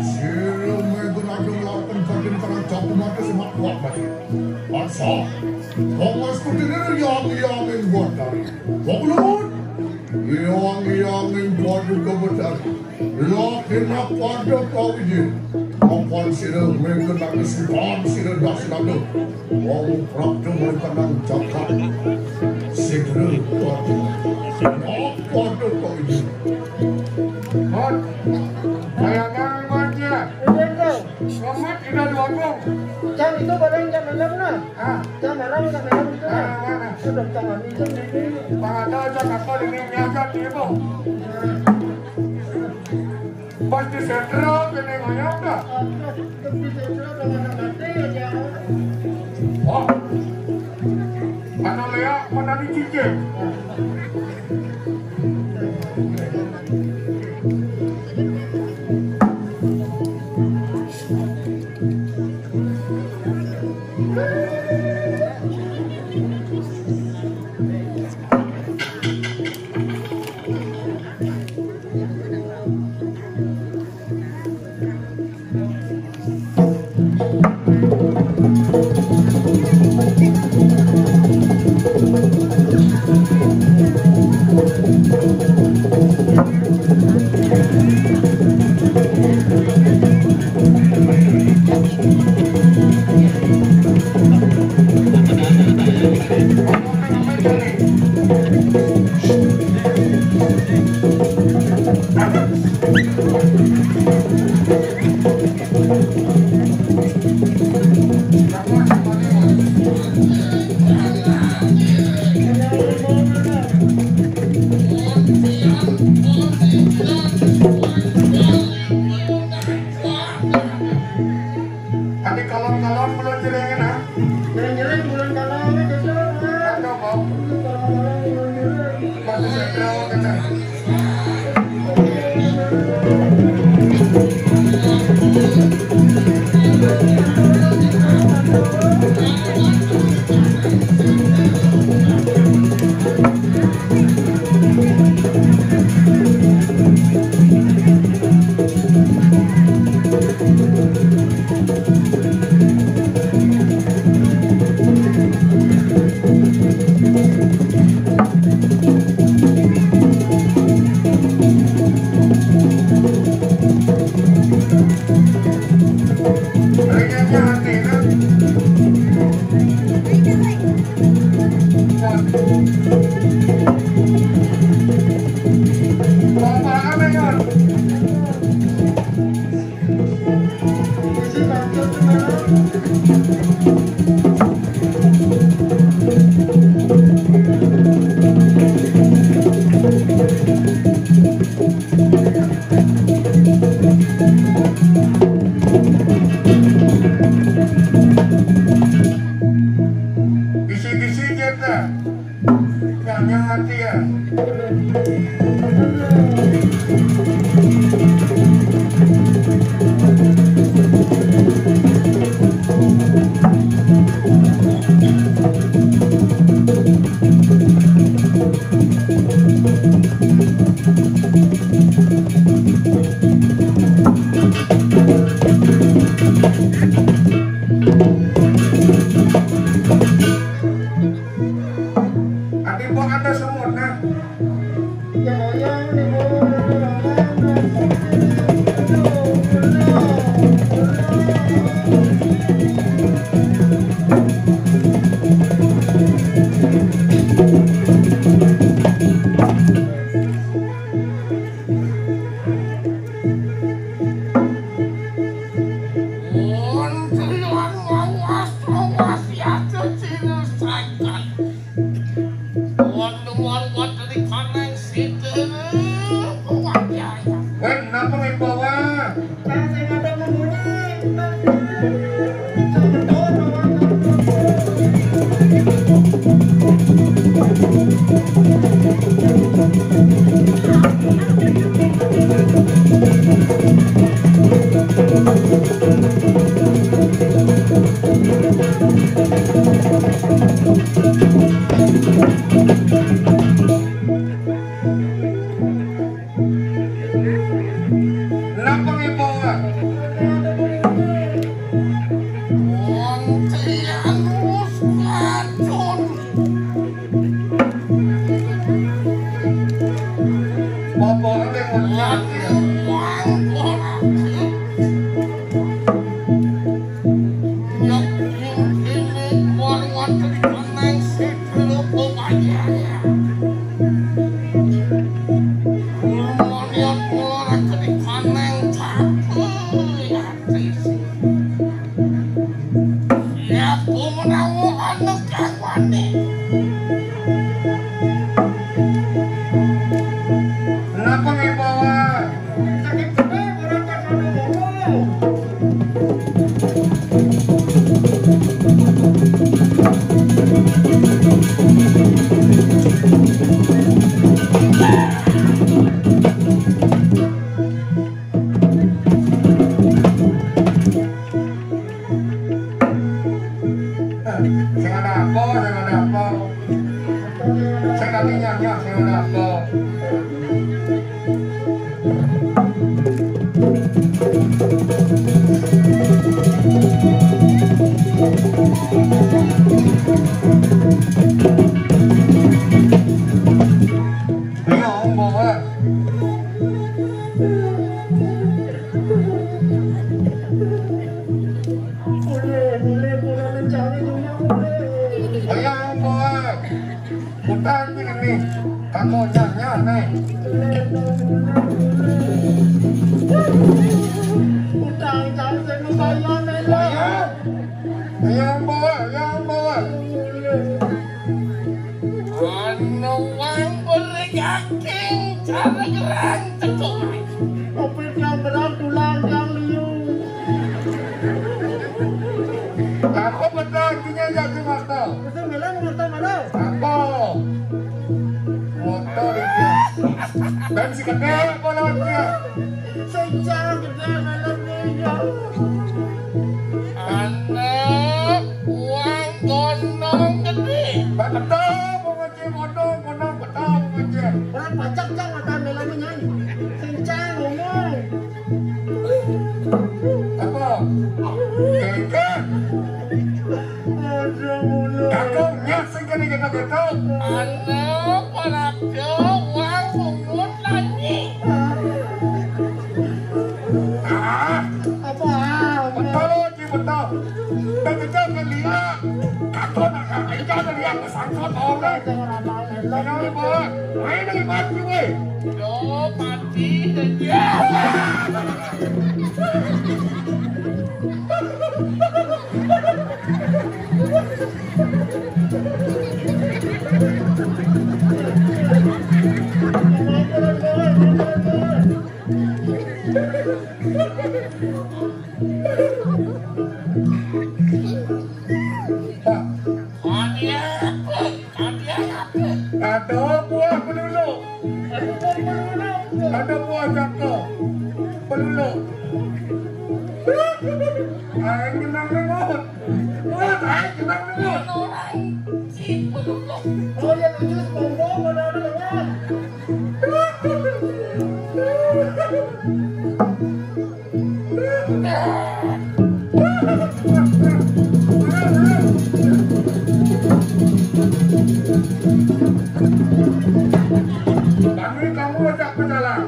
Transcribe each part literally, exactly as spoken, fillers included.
Sira mega nadung lawan Raden Karang Jabu mati semak kuat mati. Bangsa, Thomas Kudinir yang yang buat dari. Boklut, yang yang buat juga betul. Lakina pada kawiji. Papan sira mega nangis sukan sira dasnada. Wong prapta mengkenang jagat. Sira pada. Pada kawiji. Hot. Bayangan baca. Selamat tidak diwakil. Cang itu barang cang malam nah. Ah. Cang malam cang malam itu nah. Mana, mana? Sudah cang ambil cang ini. Pangata cang apa ini nyajak ibu. Pasti sentral kene ngayam dah. Pasti sentral dengan nanti aja. Oh. Mana leak, mana dicicil. Tapi kalon-kalon belum jering, nah. Jering-jering belum kalon, itu, nah. Ada, Bang. Kalon-kalon belum jering. Masih sentral, kata. Wah. Napa nggih, Pak? Wong tiang wis ngajun. Bapak nggih ngucap. Wong ora. Nyok ing kene wong wonten ing paneng sedulur panjenengan. Kula niat kula raket ing paneng capek ati. Ya, pemenawa ana kang wani. Napa nggih, Pak? Sakit bener, ora tak ada ngomong. Sing ada apa, sing ada apa? Sing ada minyak, ya, sing ada apa? Ayo, Mbok, Mbok. Ayo, Mbok. Utang ini, kamu nyah-nyah nih. Utang, utang, saya mau bayar, nih, lah. Ayo. Ayo, Mbok, ayo, Mbok. Ana wong beri yakin cara gerang teko. Kopi yang berang tulang yang liu. Aku betul artinya jadi mata. Betul, Milan, mata mana? Apa? Motor itu. Dan si gede apa lewatnya? Sing cara gede, Milan, ya. Anak uang gondong gede. Betul, Cek, modong, modong, betul, Cek. Ora pacak, Cang, mata melamu nyanyi. Sing Cang ngomong. Apa? Kengkeng. Aduh, mulut. Kakung, nyat sing kene ketok-ketok. Ana parabda wong pungut lanyi. Ah. Apa? Betul. Betul. Dan itu kan lihat. Aku nak kata itu ada lihat kesangkut orang. Ini apa? Ini mati, weh. Yo, mati. Ya. Pak. Ada buah pelulu. Ada buah jangka. Pelulu. Ayo, kenang lewat. Wah, ayo, kenang lewat. Oh, ya, lucu, SpongeBob, mana ada lewat. Kami kamu ajak berjalan.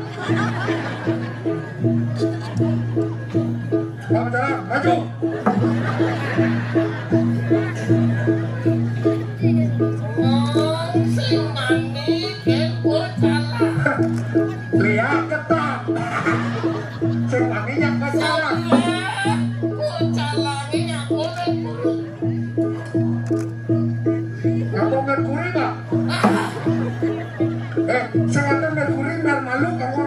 Kamu berjalan, maju. Wong sing mani, kok salah. Lihat ketat. Sing mani yang salah. Salah. Kok salah ini aku nek guru. Ngapa Merkuri, Pak? Eh, sing ngaten Merkuri mer malu kamu.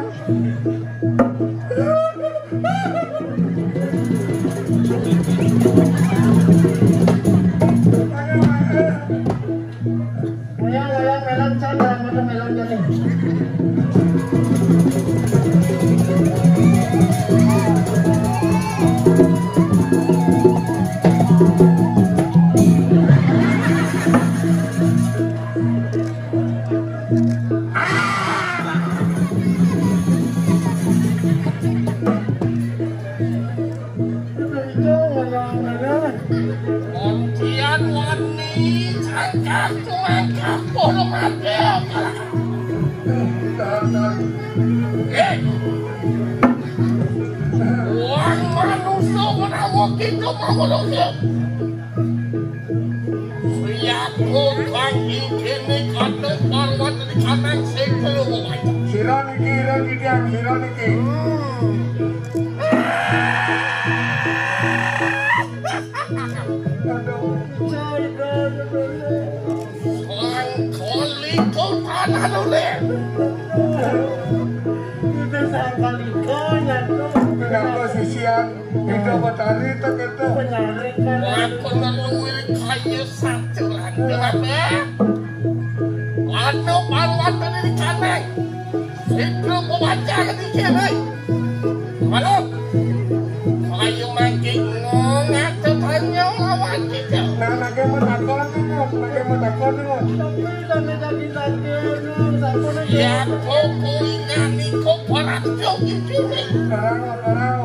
Pontian wani cangkang tumangkah podo mati. Eh, wong manusa menawa kita mau manusa. Siap kang ingkene kata parwat di kanang sekelo. Sira niki, ira titiang, sira niki. Hmm. Aduh. Sangkali kok tanah dulu. Itu sangkali kok, ya, tuh. Kenapa sisian? Ida Betari tek itu. Penyakit kan. Aku nang luwih kaya satu. Kenapa? Anu parwatan ini kaneng. Itu pemacah di kiri. Halo. Ayo mangke ngomong atau tanya lawan kita. Nah, lagi mau takon nih, Ngut. Lagi mau takon nih, Ngut. Tapi sampai sakit-sakit, Ngut. Satu lagi. Ya, kok ingat nih, kok parak jauh di kiri. Parang, parang.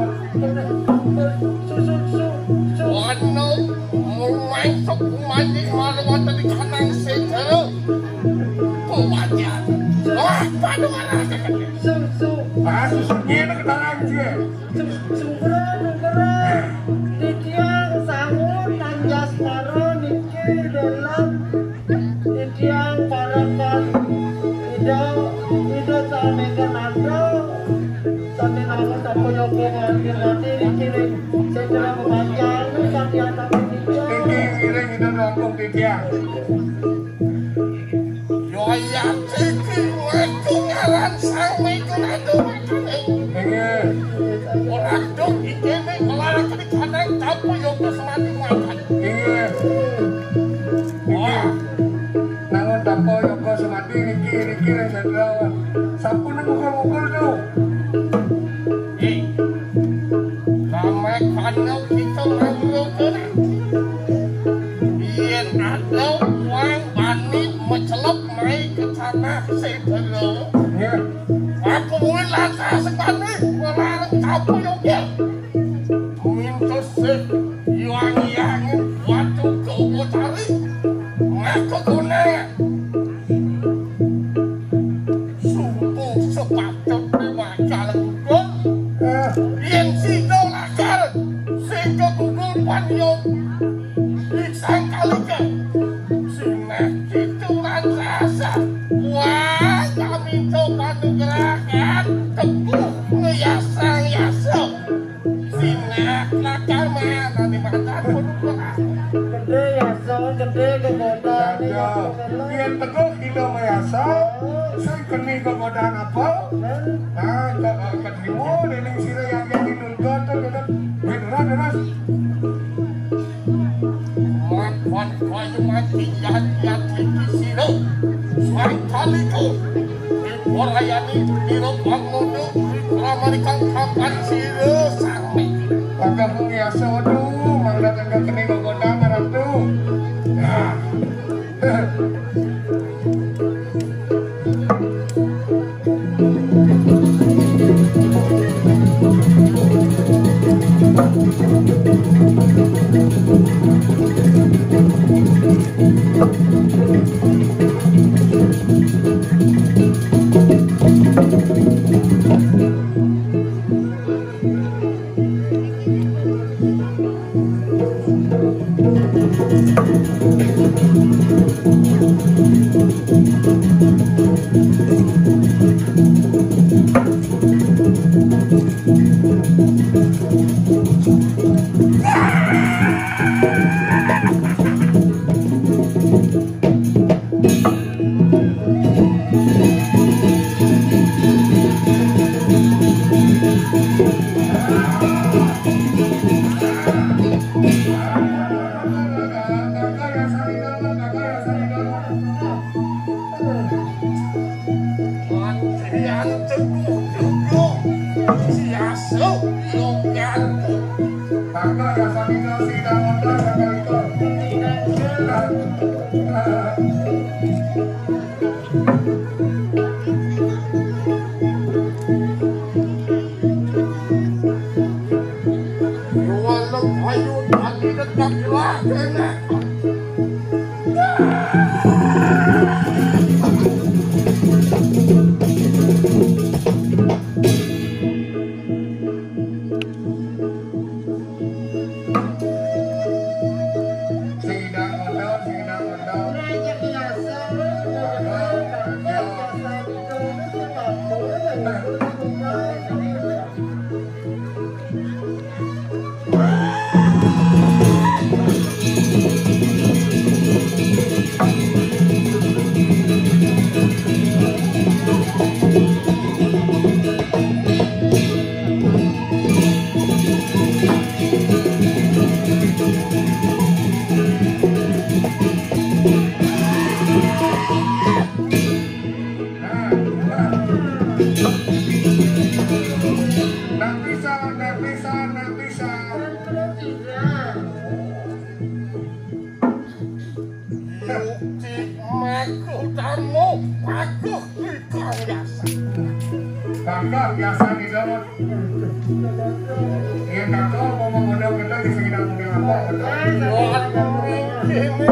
Su, su, su, su. Ono mung masuk mati malah wonten ing kanang seda. Kuwajar. Wah, padu arah. Su, su. Ah, susunya ini ketangan dia. Su, sungkra, sungkra. Titiang sahur, tanjas mara niki dalam Titiang parekan Ida, Ida sami kenanda, sami namun sapa yoga nganti-nganti dikiring secara memanjang, sami anak Ida. Tinggi ngiring Ida nangkung titiang. Yo ayat iki, aku ngaran sami kenanda. Inggih. Ora dong, iki ning melarang kene kanang, tapi yoga semati makan. Inggih. Wah. Nangun tapa yoga semati niki, niki ring Jenderal. Sampun ngukur-ngukur to. Eh, ramai kandang kita nganggo kene. Yen ada wong bani mecelep mai ke tanah sedelo. Nggih. Aku mungkin lantas sekali melarang kamu juga. Mintus sih, yang-yang waktu kau tari. Ngaku kune. Subuh sepatut diwajar gugul. Eh. Yen sida lakar, sing gugul panyo. Pisang kalike. Sinah kituran rasa. Wah, kami coba nugrakan. Teguh ngeyasa-yasa. Sinah lakar mana di mata pun. Gede yasa, gede kegoda. Yen teguh kita mayasa, sing keni kegodaan apa? Nah, ke, ke, keterima, dening sira yang jadi nulga, tuh, gitu. Wih, terus, terus. Wan, wan, kayu mati, yan, yan, iki sira. Swangkaliku. Ora yani, ira panggono, pramarikan kapan sira sami. Bakal ngiasa, waduh, mangga tengah kene kok kondang, Ratu. Nah. Wah, enak. Sing idang kotor, sing idang kotor. Nang pisan, nang pisan, nang pisan. Bukti makutamu, bagus di kang biasa. Bagus biasa di dalam. Iya, kakak mau mengundang kita di sini, mau apa? Waduh, ini.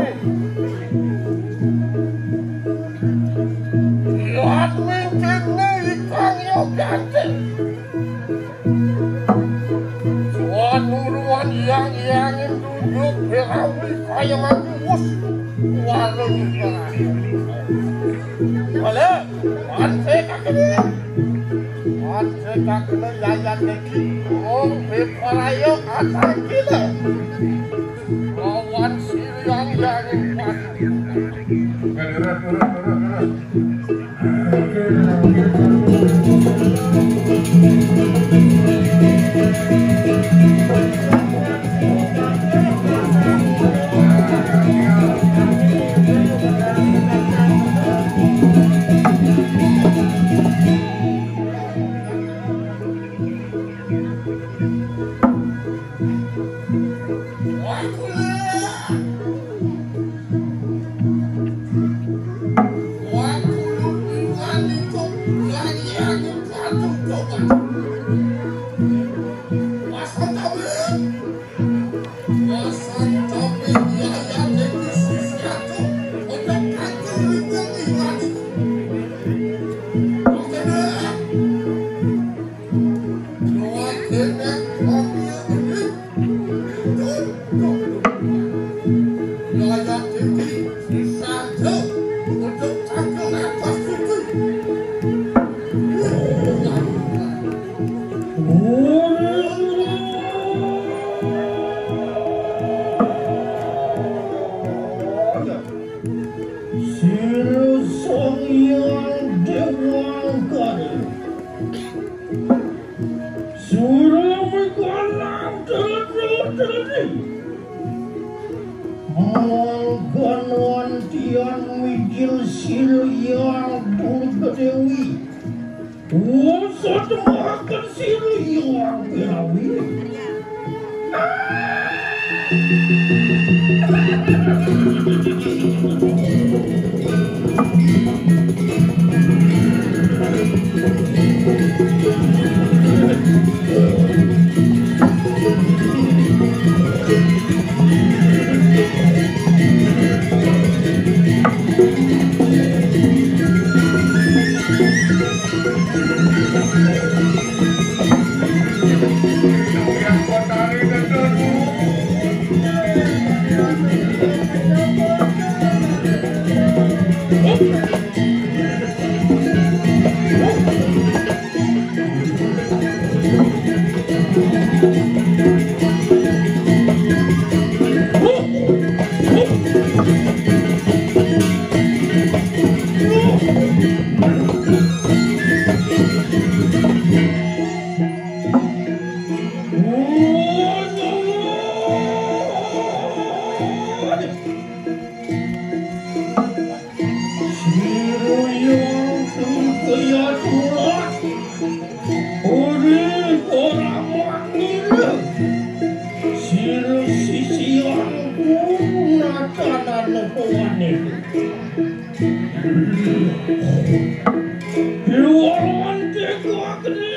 Lihat mungkin nih, Kang Yoganti. Suat nuruan yang-yangin duduk belawi kaya manjus. Warung. Wala, wan seka kene. Wan seka kene yayan deki. Oh, beparayo atang gila. Lawan siriang yang empat. Lurus, lurus, lurus, lurus. Sira Sang Hyang Dewangkara. Sura mengkono telu-telu. Mangkana antian mijil sira Hyang Durga Dewi. Wasa temahaken sira Hyang Birawi. Sira yang kaya tulah, ora ora mangira. Sira sisianku nakanan kuwane. Iwan teka kene.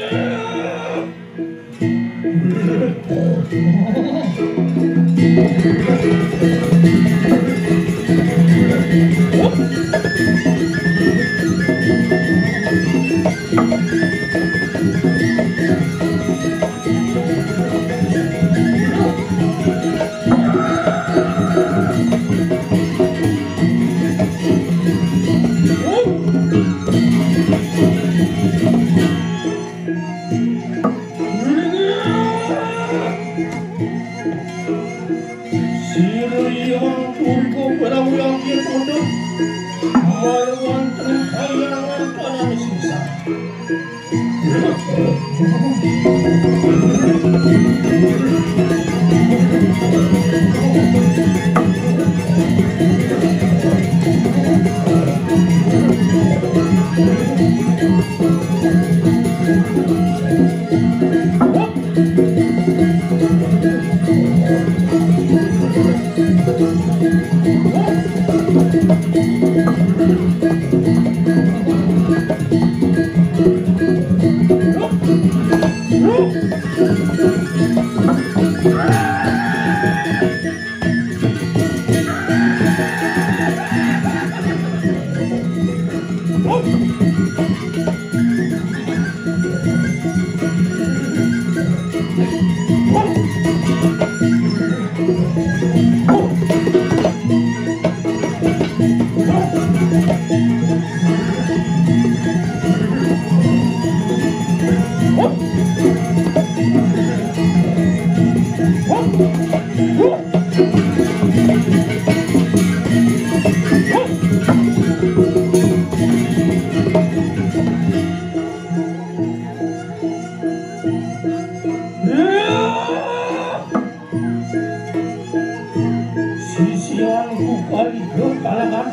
Sisianku kali kalangan.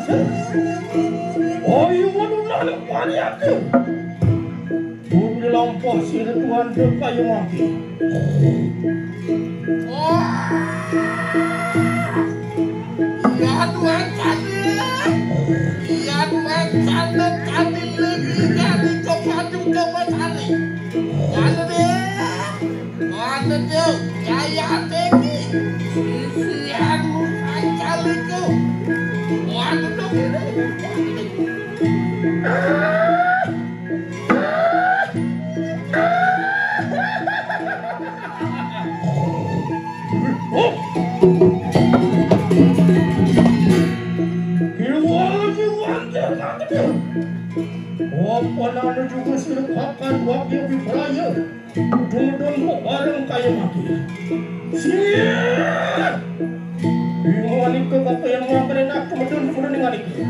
Ayo manunang pariaku. Bumi lampah sira tuan kayu mati. Wah! Ya Tuhan kami. Ya Tuhan kami, kami lagi kami coba juga matahari. Mana dia? Mana dia? Jaya tinggi. Sisian muka caliku. Mana dia? Apa nama juga sira akan wakil di peraya? Dudung-dudung kok bareng kaya mati. Siap! Bingung nika kok yang ngomongin aku medun-medun dengan nika.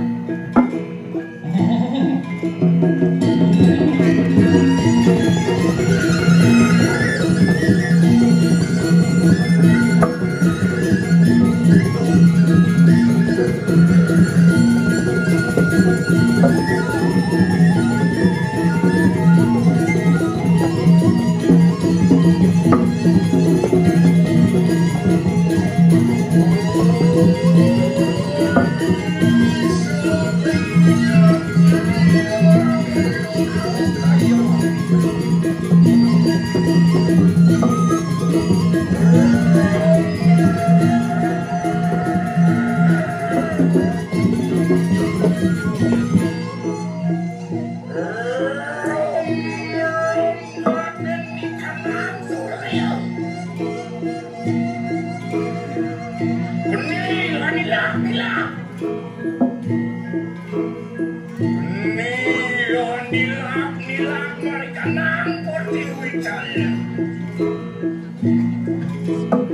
Nilak-nilak marikanang porti wican.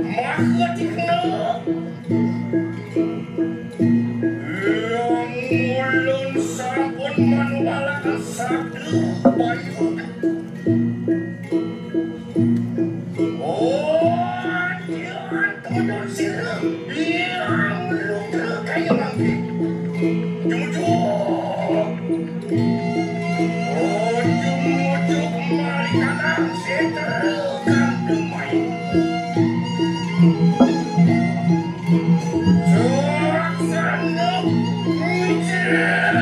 Maka tikna. Yang ulun sampun manwalakan satu bayu. Oh, iya, tonton sira. Iya, luka kaya mangke. Jujur. Ujung-ujung malih kanang setra kang demai. Suaksana micret.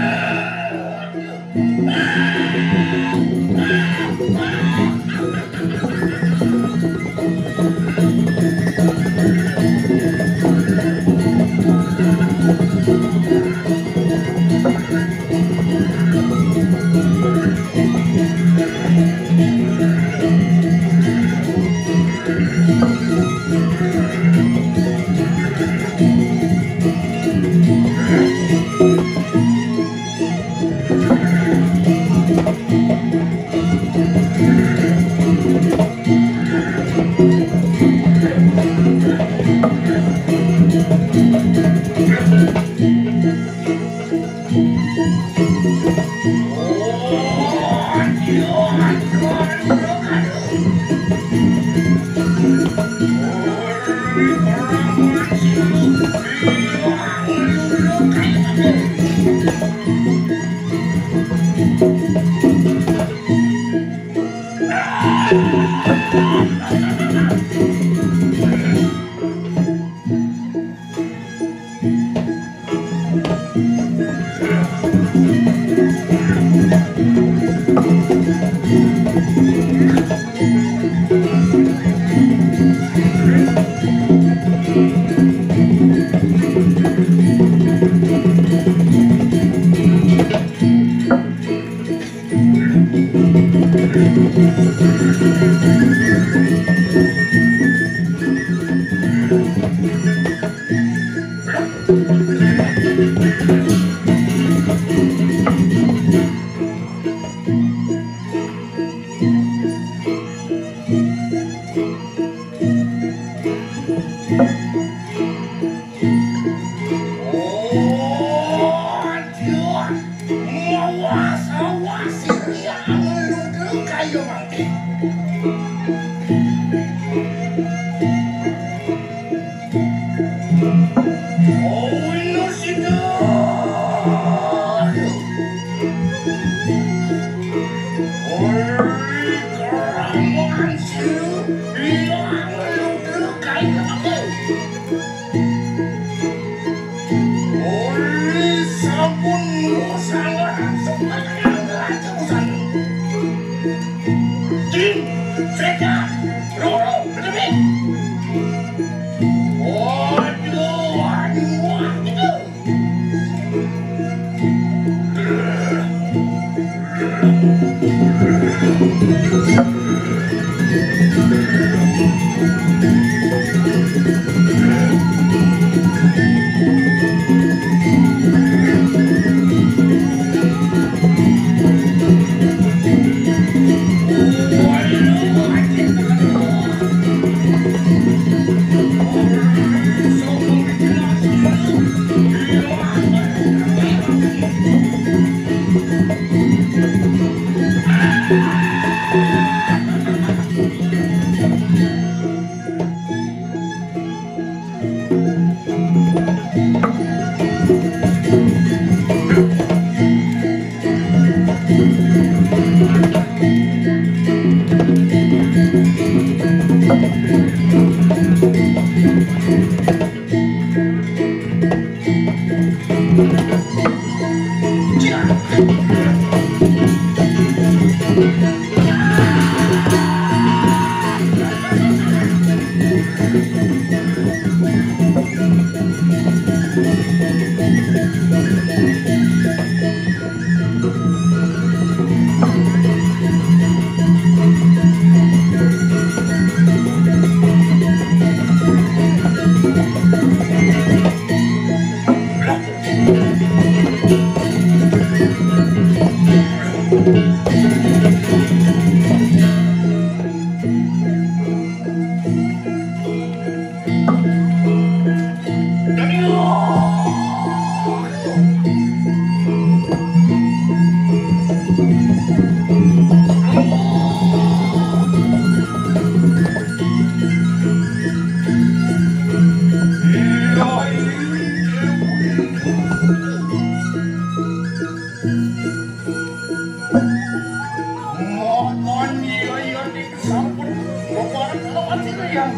Mongkon iya, iya, niki sampun bebareng kelawan Sri Hyang.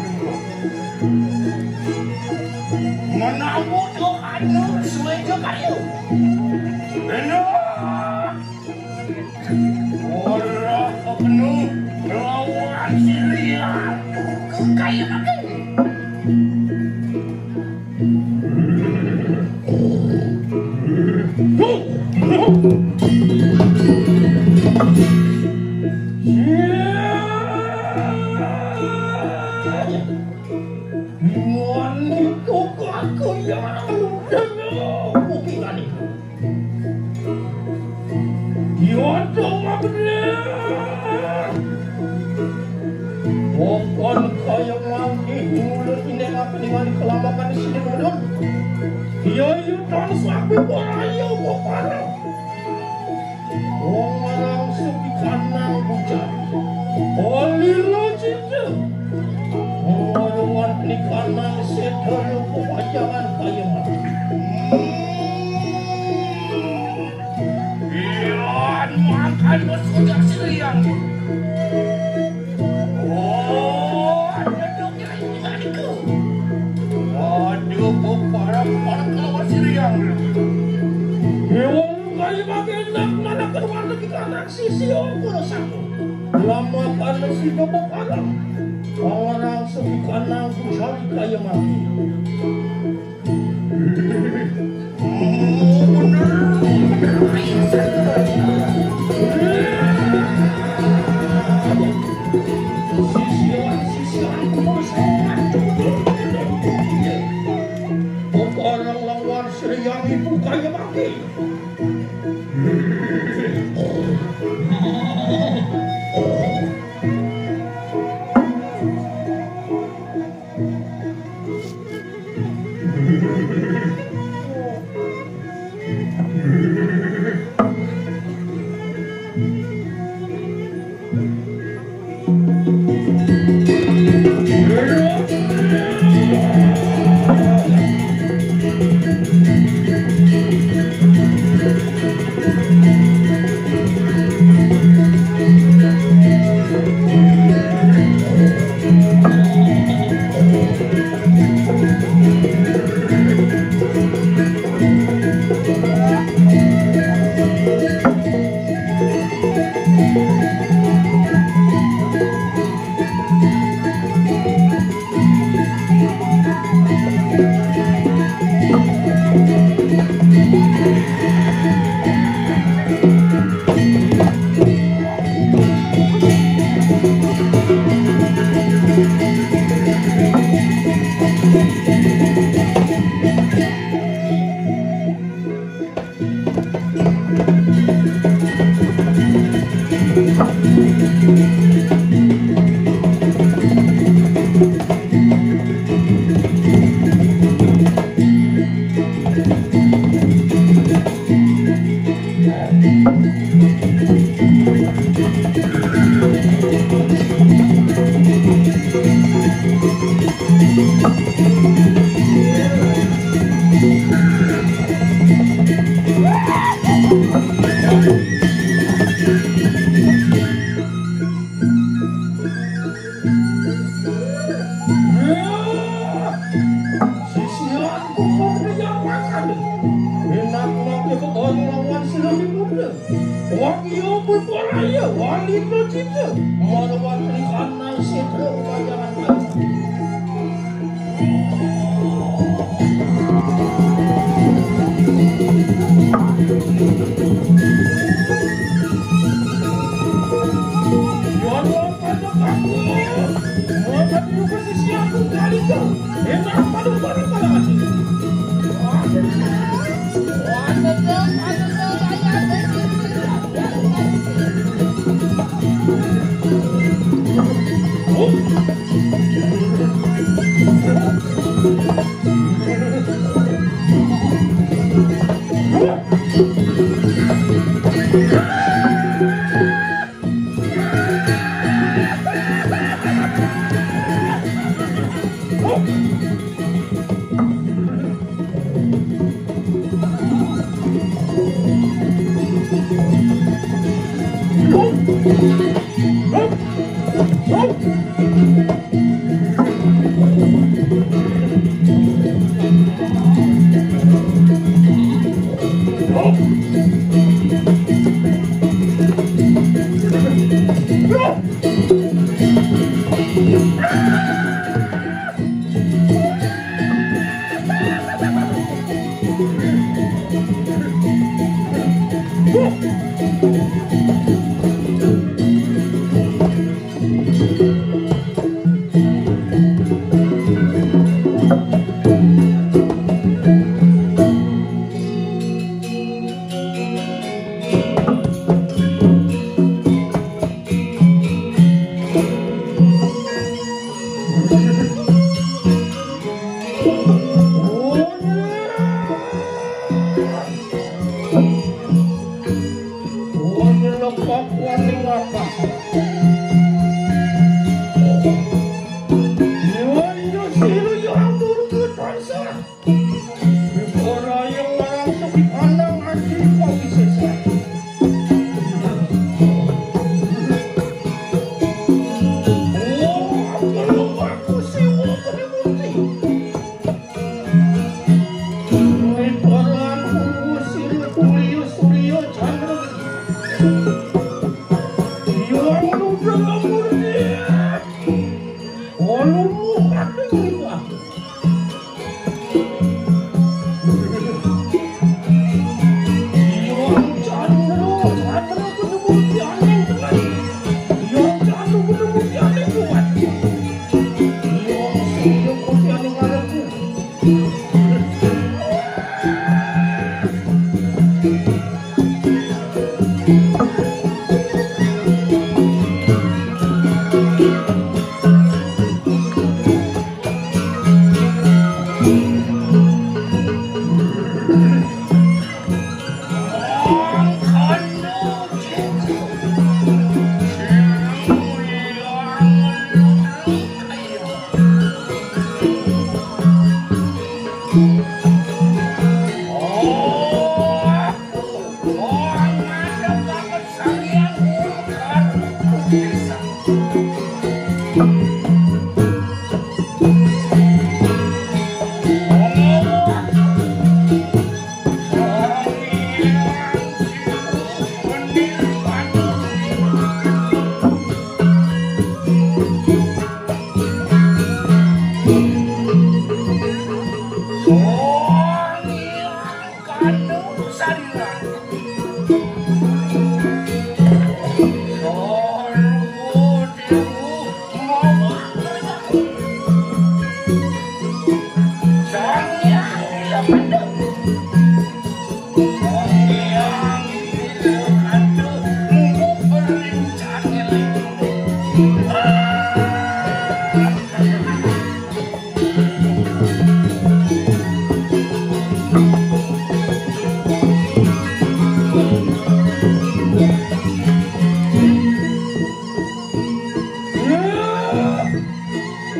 Menawi to anu suwe jo kayu. Bener. Ora kepenu kelawan Sri Hyang. Kayu makan. Wani kok aku ya udah kupingane. Yodo mabener. Wong kon kaya mangke mulut ine ngapeni wani kelamakan sini mulut. Iya, iya, tan sapi ora iya apa parah. Wong lanang sepi kanang bujang. Olilo cinta. Wong lanang ni kanang sedaya pepajangan payeman. Iya, makan wis udah siliang. Oh, ada dong yang imanku. Aduh, kok parah-parah kelawan siliang. Wong kaya bagian nak mana keluar lagi karena sisi ongkol saku. Lama karena si dobo parah. Orang sepi kanang ku cari kaya mati. Orang lawan Sri Hyang Ibu kaya mati. Iya, wali no cita. Marwati kanang sitra upajangan.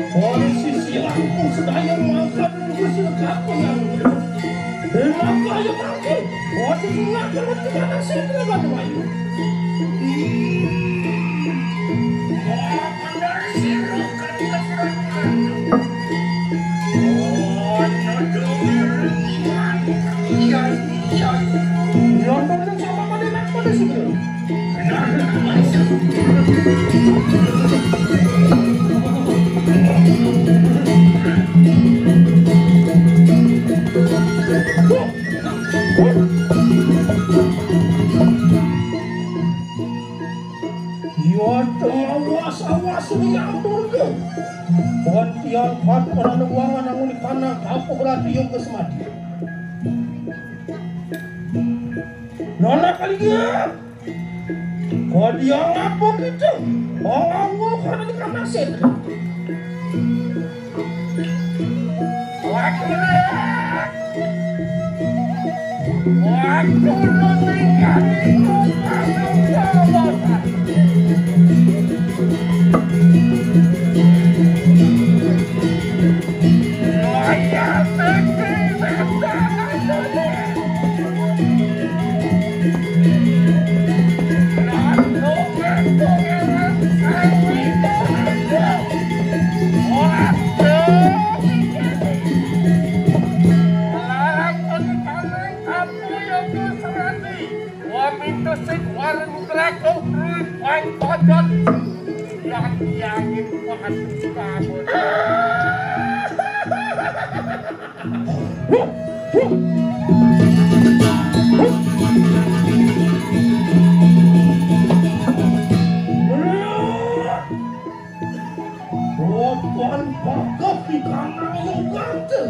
Polisi silang sedaya mangkat gusi kapangan. Kenapa ya mangke? Waduh, ngakal tekan sing lawan wayu. Iya, iya. London sama pada nak pada sini. Yo, awas, awas, liang turga. Kon tiang kat orang wangan anguni kanang apa berarti yo ke semati. Nona kali dia. Kau dia ngapa kita? Orang anggur kada dikanasin. Waktu dia. Waktu lu tinggal di rumah. Wah, pintu sing warung teraku, wah, kodot. Yang, yang, yang, wah, kabut. Ropan pakak di kanang yo gante.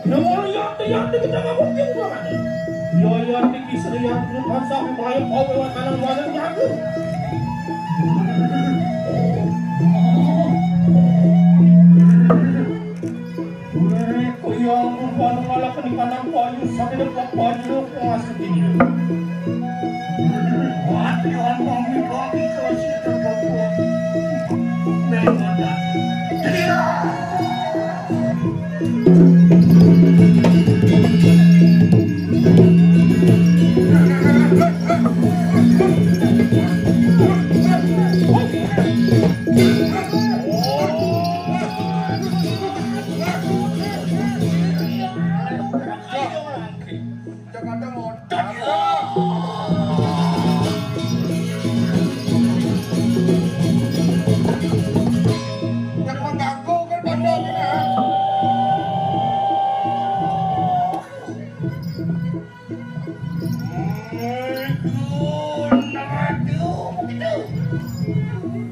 Nang yate-yate kita ngabuk yang banget. Yo yate kisah yang punya pasal di Melayu kau lewat kanang banget jago. Wih, kuyang, umpan malah kenikan aku ayu, sampai dekat baju, aku masuk ini. Wah, Tuhan, mami, kau bisa sih, terganggu. Memang, tidak.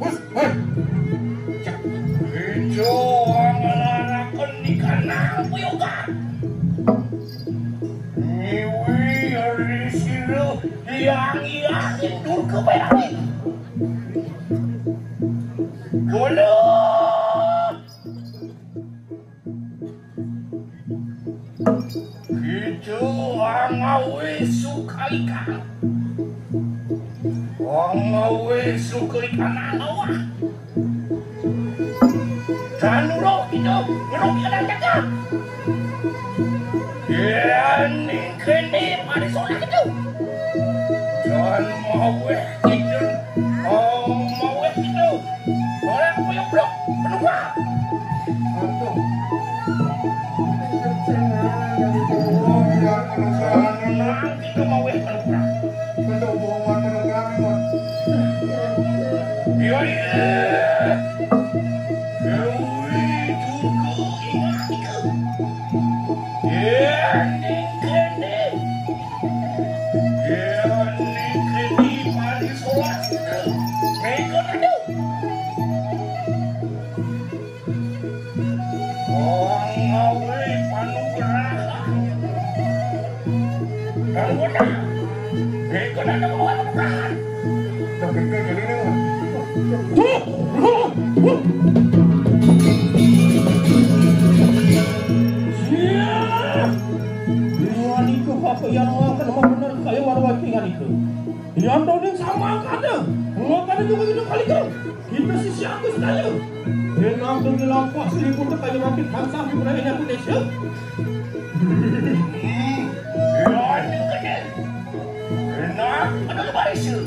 Hus, hei. Cak, ijo ang ngaranaken ikan nang puyokan. Ngiwi ari sira iang-iang indur kebayangin. Kula. Kita angawi sukalikan. Angawi sukalikan angawah. Dan ulo kita ngeruk kita jaga. Yan ning kene parisolah kita. Dan maweh kita. Oh, maweh kita. Orang punya blok penumpang. Aduh. Tenang, kita mau weh penumpang. Iya, iya. Dewi, tunggu, ingat, ingat. Iya, ning kene. Iya, ning kene, mari sholat. Ning kene. Wong ngawé panugrahan. Bangunlah. Iku nang wong panugrahan. Tapi kan jadi ini, Mas. Iya. Iya, niku apa yang makan mau bener kaya marwati niku. Yang doding sama kada. Ngokane juga gitu kali kan. Kita sisi aku sedaya. Enak demi lampah seribu kekayaan makin tansah di budaya aku desa. Enak, ada lebar isu.